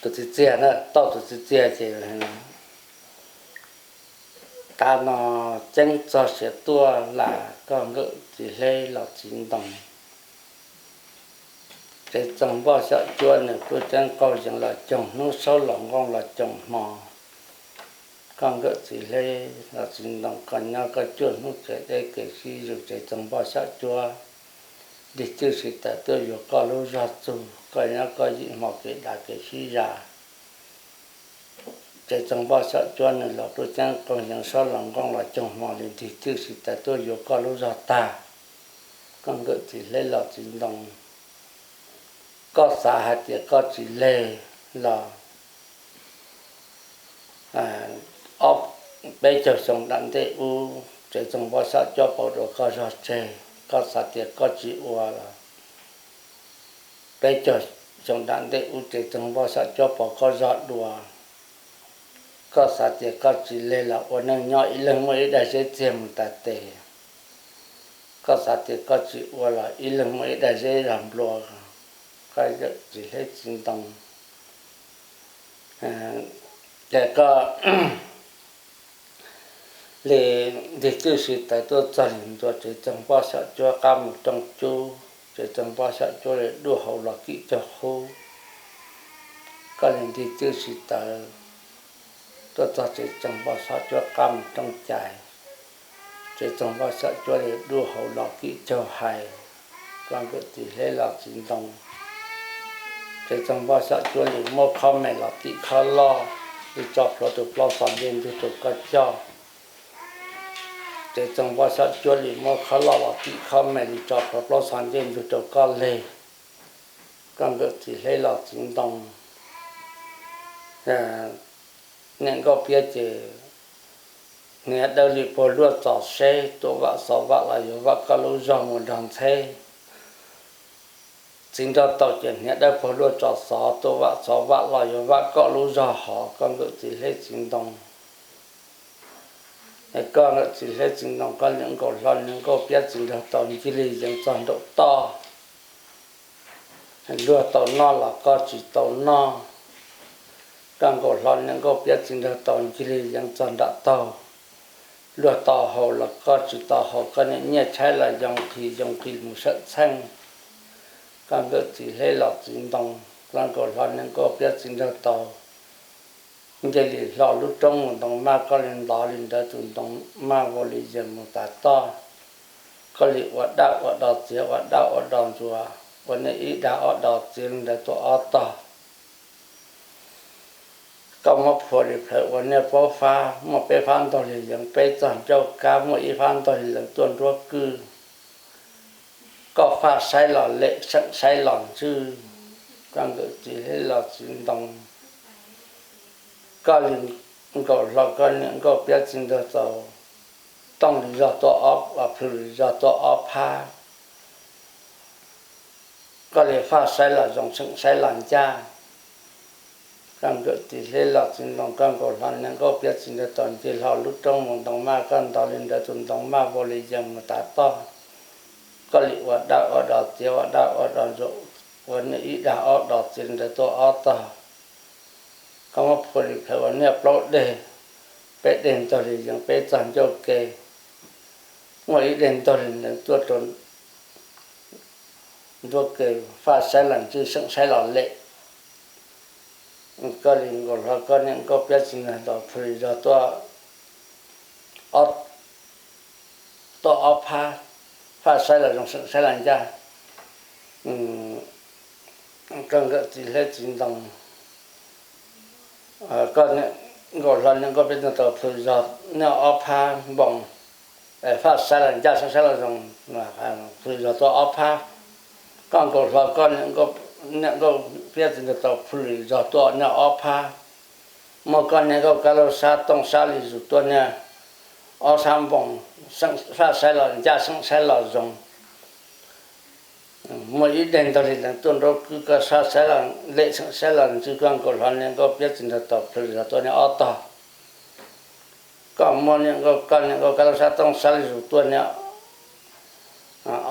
tus txiv txiag na, tauj tus txiv txiag ces, tav no ceeb txog siav tuaj lam koj nkawm txiv hleb los txiv ntoo. Tsev txoos npoj xyom cuab nws kuj ceeb qaug yees los coog hnub, saub los nqooj los coog hmo. Koj nkawm txiv hleb los txiv ntoo, koj nyob koj cuaj hnub kev deb kev sib zug, tsev txoos npoj xyom cuab nrig cwj siv tawm tuaj yuav koj lub zog txug, koj nyob koj yim hmo kev dav kev sib zag. Tsev txoos npoj xyom cuab nws los kuj ceeb qaug yees, saub los nqooj los coog hmo li, nrig cwj siv tawm tuaj yuav koj lub zog tag. Koj nkawm txiv hleb los txiv ntoo, koj xav hais tias koj tsis leg los ob peb caug xyoo nram ntej ub tsev txoos npoj xyom cuab pauv dua koj zog tseg. Koj xav tias koj tsis ua los peb caug xyoo nram ntej ub tsev txoos npoj xyom cuab pauv koj zog dua. Koj xav tias koj tsis leg los ua neej nyob ib leeg muaj ib daig zeb txiag mus tas tes. Koj xav tias koj tsis ua los ib leeg muaj ib daig zeb zog nplua. Koj nkawm txiv hleb txiv ntoo, ces koj li nrig cwj siv tawm tuaj txog li ntua tsev txoos npoj xyom cuab qab mus rooj cub, tsev txoos npoj xyom cuab li dub hauv los kim caug qub. Koj li nrig cwj siv tawm tuaj txog tsev txoos npoj xyom cuab qab mus rooj cais, tsev txoos npoj xyom cuab li dub hauv los kim caug hais. Koj nkawm txiv hleb los txiv ntoo, tsev txoos npoj xyom cuab li muab khob me los tim khob loj, li tso plhuav tus plaub xov ncej ntug rau koj coj. Tsev txoos npoj xyom cuab li muab khob loj los tim khob me li tso plhuav plaub xov ncej ntug rau koj leg. Koj nkawm txiv hleb los txiv ntoo, niam nkauj piab ces hniav dawb li puag luaj txos seb tuaj vam xov vam los yuav vam koj lub zog mus nrog ntxheb. Txiv nraug taus ces hniav dawb puag luaj txos xov tuaj vam xov vam los yuav vam koj lub zog hov. Koj nkawm txiv hleb txiv ntoo, koj nkawm txiv hleb txiv ntoo, koj niam nkaus hlo niam nkauj piab txiv nraug taus ncig li yeev txog nraum toj. Luag tau noj los koj tsis tau noj. Koj nkaus hlo niam nkauj piab txiv nraug taus ncig li yeev txog nram taug. Luag tau haus los koj tsis tau haus, koj niam nyiaj tshaib los yoo nqhis yoo nqhis mus sawm txheej. Koj nkawm txiv hleb los txiv ntoo, koj nkaus hlo niam nkauj piab txiv nraug taus nce li hlo lub roob mus ntoo maj, koj li ntov li ntawd tus ntoo maj vau li yees mus tav toj. Koj li ua dab ua do txiav ua dab ua do ntsuas, ua niaj ib dag ob do txiav li ntawd tuaj ob tog. Koj muab phua li plhawv ua niaj paub fab, muaj peb fab ntog li yeev peb txog ncauj kab, muaj ib fab ntog li leev tuaj nruab kwj. Koj faj saib los lem, seem saib los ntswj. Koj nkawm txiv hleb los txiv ntoo, koj li nkaus hlo koj niam nkauj piab txiv nraug taus tooj li zog tuaj ob, plhws li zog tuaj ob phab. Koj li faj saib los zoo, seem saib los ncaj. Koj nkawm txiv hleb los txiv ntoo, koj nkaus hlo niam nkauj piab txiv nraug taus nce hlo lub roob mus ntoo maj, koj ntov li ntawd tus ntoo maj vau li yees mus tav toj. Koj li ua dab ua do txiav ua dab ua do ntsuas, ua niaj ib dag ob do txiav li ntawd tuaj ob tog. Koj muab phua li plhawv ua niaj plaub deg, peb deg ntog li yeev peb txog ncauj ke, muaj ib deg ntog li leev tuaj rau nruab ke, faj saib los ntswj, seem saib los lem. Koj li nkaus hlo koj niam nkauj piab txiv nraug taus plhws li zog tuaj ob, tuaj ob phab, faj saib los zoo, seem saib los ncaj. Koj nkawm txiv hleb txiv ntoo, koj nkaus hlo niam nkauj piab txiv nraug taus plhws zog niaj ob phab npoos, faj saib los ncaj, seem saib los zoo, plhws zog tuaj ob phab. Koj nkaus hlo koj niam nkauj piab txiv nraug taus plhws zog tuaj niaj ob phab. Muaj koj niam nkauj kab laug sab tooj sab li zus tuaj niaj ob sab npoos, faj saib los ncaj, seem saib los zoo. Muaj ib deg ntog li leev tuaj nruab kwj, koj faj saib los lem, seem saib los ntswj, koj nkaus hlo niam nkauj piab txiv nraug taus plhws zog tuaj niaj ob tog. Koj muab niam nkauj, koj niam nkauj kab laug sab tooj sab li zus tuaj niaj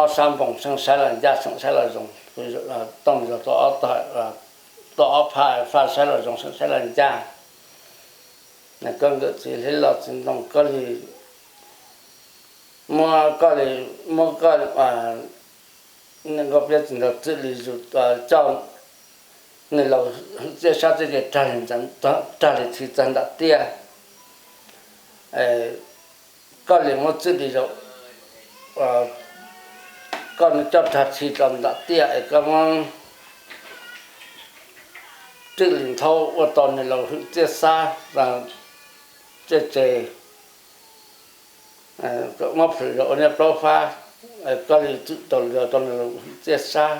ob sab npoos, seem saib los ncaj, seem saib los zoo, tooj zog tuaj ob tog. tuaj ob phaj, phaj saib los zoo, saib los ncaj. Koj nkawm txiv hleb los txiv ntoo, koj li muab, koj li muab koj nkauj pliab txiv ntoo Txwj Lis Zus coj nws los hwj txiaj sab txiaj ce rag li, rag li txhim txog nram tiaj. Koj li muab Txwj Lis Zus, koj coj rag txhim rau nram tiaj es koj muab Txwj Lis Nthaub ua tau nws los hwj txiaj sab txiaj ce. Muab plhws zog ua niaj plaub fab, koj li txwm tau li tau nws los hwj txiaj sab.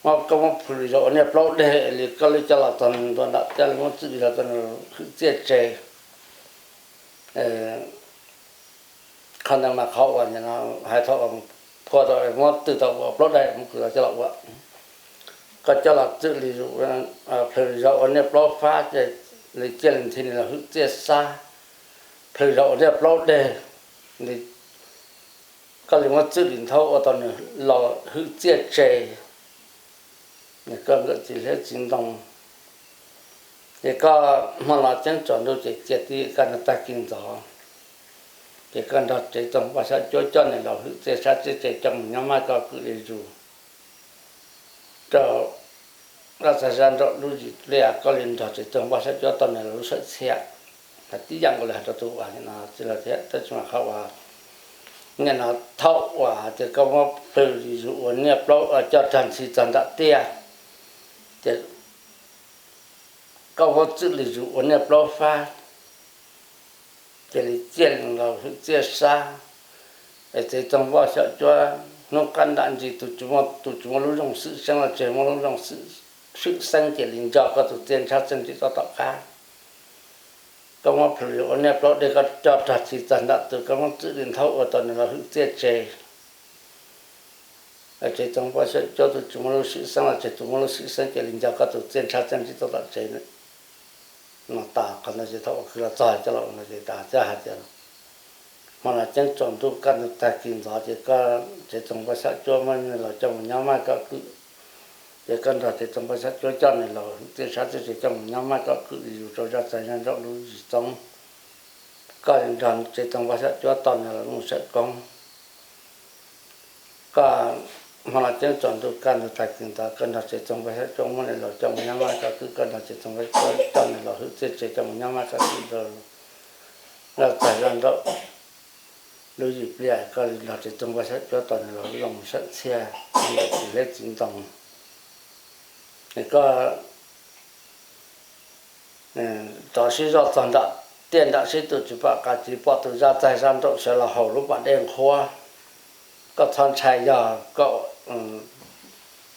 Muab, koj muab plhws zog ua niaj plaub deg li, koj li coj los txog ntua nram tiaj li muab Txwj Lis Zus tau nws los hwj txiaj ce. Qhov ntawd mas qhov uas hais thaum phua tau muab twm tau ua plaub daim mus kwv los coj los ua. Koj coj los Txwj Lis Zus plhws zog ua niaj plaub fab, li ciaj li nthi nws los hwj txiaj sab. Plhws zog ua niaj plaub deg li, koj li muab Txwj Lis Nthaub ua tau nws los hwj txiaj ce. Koj nkawm txiv hleb txiv ntoo, ces koj hmo no ceeb tsaus ntuj ces cia tib kaj ntug tag kis ntxov, ces koj nrog tsev txoos poj xyab cuab coj nws los hwj txiaj sab txiaj ce coj mus nyob maj koj kwv li zus rau zaj txag zaj nraum lub yim pliaj. Koj li nrog tsev txoos poj xyab cuab tau nws los lub sawm txhiaj. Hais tib yam nkaus li hais rau tus uas no txij los thiab, tab sis mas qhov uas nim no thaum uas tias koj muab Txwj Lis Zus ua niaj plaub, coj rag txhim txog nram tiaj, ces koj muab Txwj Lis Zus ua niaj plaub fab, cia li ciaj li los hwj txiaj sab. Es tsev txoos poj xyab cuab hnub qab nram ntsis tus tsis muaj lub zoo xwm xeeb los tseg, muaj lub zoo xwm xeeb ces li nco koj tus txiaj ntsha txiaj ntsig toj tom qab. Koj muab plhws ua niaj plaub deg, koj coj rag txhim txog nram tus, koj muab Txwj Lis Nthaub ua tau nws los hwj txiaj ce. Tsev txoos poj xyab cuab tus tsis muaj lub xwm xeeb los tseg, tus muaj lub xwm xeeb ces li nco koj tus txiaj ntsha txiaj ntsig toj tom tsev no tas. Qhov ntawd ces thaum uas kwv los txog coj los ua no ces tas thiab hais tias hmo no ceeb tsaus ntuj kaj ntug tag kis ntxov ces koj tsev txoos poj xyab cuab muab nws los coj mus nyob maj koj kwv, ces koj nrog tsev txoos poj xyab cuab coj nws los hwj txiaj sab txiaj ce coj mus nyob maj koj kwv li zus rau zaj txag zaj nraum lub yim xoob. Koj nrog tsev txoos poj xyab cuab tau nws los lub sawm koob. Koj hmo no ceeb tsaus ntuj kaj ntug tag kis ntxov koj nrog tsev txoos poj xyab cuab muab nws los coj mus nyob maj koj kwv, koj nrog tsev txoos poj xyab cuab coj nws los hwj txiaj ce coj mus nyob maj koj kwv rau zaj txag zaj nraum lub yim pliaj. Koj li nrog tsev txoos poj xyab cuab tau nws los lub sawm txhiaj, nkawm txiv hleb txiv ntoo, koj rov sib zog txog nram tiaj nram sib tw tsis pom qab tsis pom tus zaj txag zaj nraum sawv los haus lub pas dej nqhuab. Koj txhob ntshai, yog koj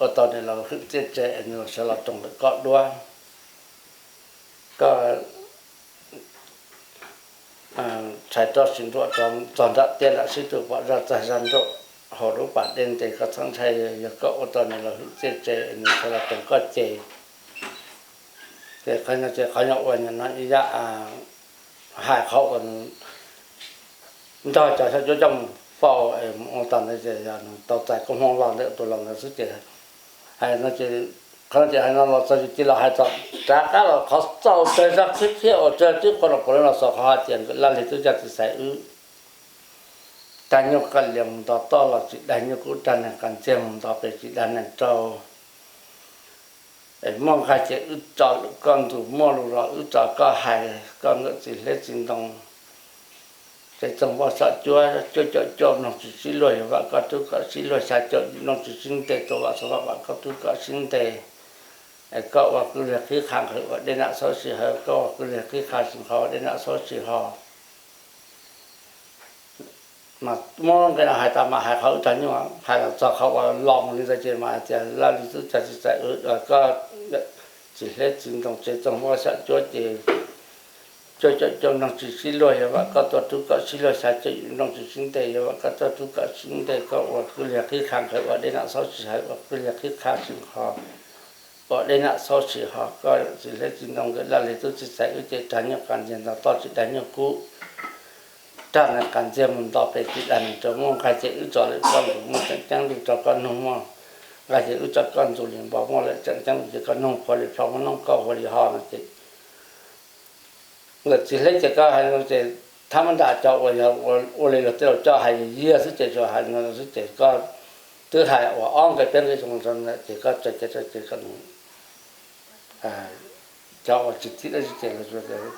ua tau nws los hwj txiaj ce es nws sawv los roos ntawm koj duab. Koj tshais roj siv nruas rau txog nram tiaj nram sib tw pom zaj txag zaj nraum haus lub pas dej ntes, koj txhob ntshai, yog koj ua tau nws los hwj txiaj ce es nws sawv los roos koj ces ces qhov no ces qhov nyob ua no ib yam hais qhov uas nrog cov xyab cuab coj mus faus es mus ua tau ntawd ces yog nws tau txais koob hmoov los ntawm tus laus ntawd xwb ces hais no ces qhov no ces hais no los txog ces cia los hais txog rov qab los qhov txaus tag zog qhib qhiab uas tsawg twb qhuas los puav leej los xaus qhov hais tias nkawd laj lig tub caj txiv xaiv wb. Dag nyuj qas lias mus nto toj los tsis dag nyuj kub, dag neeg qas ntxiag mus nto pes tsis dag neeg rau. Es muaj nqaij ces wb tso lwm koj ntug, muaj lus los wb tso koj hais, koj nkawm txiv hleb txiv ntoo. Tsev txoos poj xyab cuab, cuaj caum cuaj mloog tsis sib luag, yog vam koj rub kom sib luag, xya caum yim mloog tsis sib ntes, tua vam xov vam vam koj rub kom sib ntes. Es koj ua kwv liag qhib qha nqhis ua dej nram xob tsis hawv, koj ua kwv liag qhib qha tsis nqhis ua dej nram xob tsis ho. Mas muab nqe no hais tas mas hais qhov wb tag nyuaj, hais los txog qhov uas los mus li ntawd ces mas hais tias laj lig tub caj txiv xaiv wb, koj txiv hleb txiv ntoo, tsev txoos poj xyab cuab ces cuaj caum cuaj mloog tsis sib luag, yog vam koj tuaj rub kom sib luag, xya caum yim mloog tsis sib ntes, yog vam koj tuaj rub kom sib ntes, koj ua kwv liag qhib qha nqhis ua dej nram xob tsis hawv, ua kwv liag qhib qha tsis nqhis ua dej nram xob tsis ho. Koj txiv hleb txiv ntoo, nkawd laj lig tub txiv xaiv wb ces dag nyuj qas ntxiag nto toj tsis dag nyuj kub, dag neeg qas ntxiag mus nto pes tsis dag neeg rau, muaj nqaij ces wb tso lwm koj ntug, muaj tseeb ceeb lus rau koj nug, muaj Nqa ces wb tso koj ntxuav li npau muaj lawm tseem ceeb ces koj noog qhuav li plho muab noog koj ua li ho no ces lawm txiv hleb ces koj hais no ces thab mab nram cov uas yog ua li luag tej laus coj hais yiag xwb ces tsuas hais no xwb ces koj twb hais uas ob nqe peb nqe zoo ces koj tso ces tso ces koj cov uas tsis thim dab tsi ces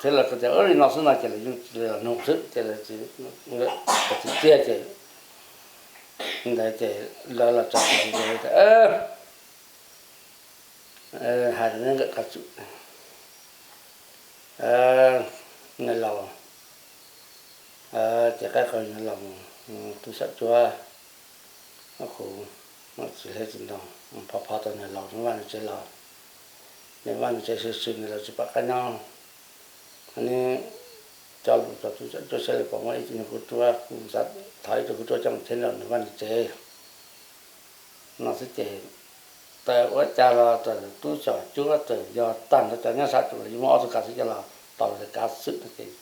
thiab lawv tias li no xwb no ces lawv yeej tsis los nug xwb ces lawv txiv txiaj ces ntawd ces lawv los tso ces hais rau neb nkawm qab tswm, niam laus, ces qaib qw niam laus, tub sam cuab, kuv muab txiv hleb txiv ntoo phov phov tau niam laus nws vaj nws tsev los, nws vaj nws tsev sw sw nws los tsis pom qab nyob, neb coj lus rau tub sam cuab saib lawv puas muaj ib tug nyuag kub ruab, kuv xav thov ib tug kub ruab coj mus cheb rau nws vaj nws tsev no xwb ces tawm ua cas los tawm tub sam cuab tawm yog tag nrho cov nyob sab tsev los yeej muaj ob tug kav xwm coj los tau lawv kav xwm no ces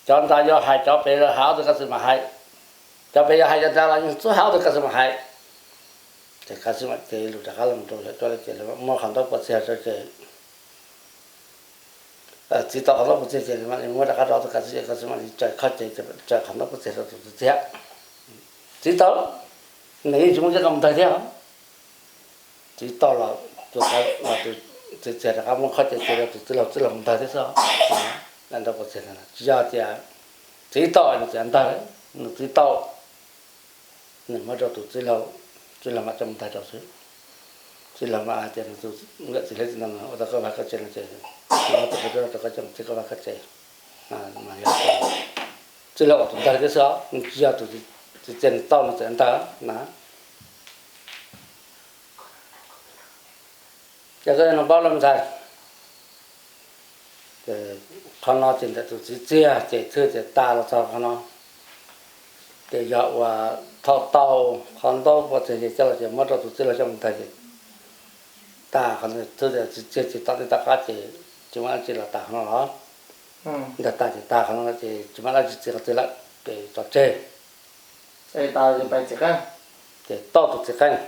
cov ntawd yuav hais cov pem los hais ob tug kav xwm mam hais, cov pem yuav hais cov ntawd los yeej txhob hais ob tug kav xwm mam hais. Ces kav xwm mam cev lus rov qab los rau sam cuab ces muab qhov ntaub pua txiag rau ces txiv tau qhov ntaub pua txiag ces mam li muab rov qab rau ob tug kav xwm ces kav xwm mam li tsaws khob ces tsaws qhov ntaub pua txiag rau tus txiv txiaj. Txiv tau, nws yeej tsis muaj coj mus ntawg thiab. Txiv tau los tus txiv txiag rov qab muab khob ces ces rau tus txwj laug, txwj laug mus ntawg thiab xwb. Ntaub pua txiag tsis yog tias txiv tau nws txiv ntawg, nws txiv tau, nws muab rau tus txwj laug, txwj laug mam coj mus ntawg rau xwb. Txwj laug mam hais tias nws tus nkawm txiv hleb txiv ntoo ua tau koj vaj koj tsev no ces nws muab tus kub rau koj coj mus txhib koj vaj koj tsev. Mas yog txwj laug ua tus ntawg thiab xwb, nws tsis yog tus txiv txiaj nws tau nws txiv ntawg na. Ces koj no paub los ntxhais, qhov no ces ntawm tus txiv txiag ces thwj ces tas los txog qhov no. Ces yog uas thaum tau qhov ntaub pua txiag ces coj los ces muab rau tus txwj laug coj mus ntawg ces tas qhov no, thwj ces txiv txiag ces tom tej tom qab ces tsis muaj dab tsi los tas qhov no los. Ntawg tas ces tas qhov no ces tsis muaj dab tsi txi qhov twg lawm ces tso tseg. Ces tau tus txiv qeej,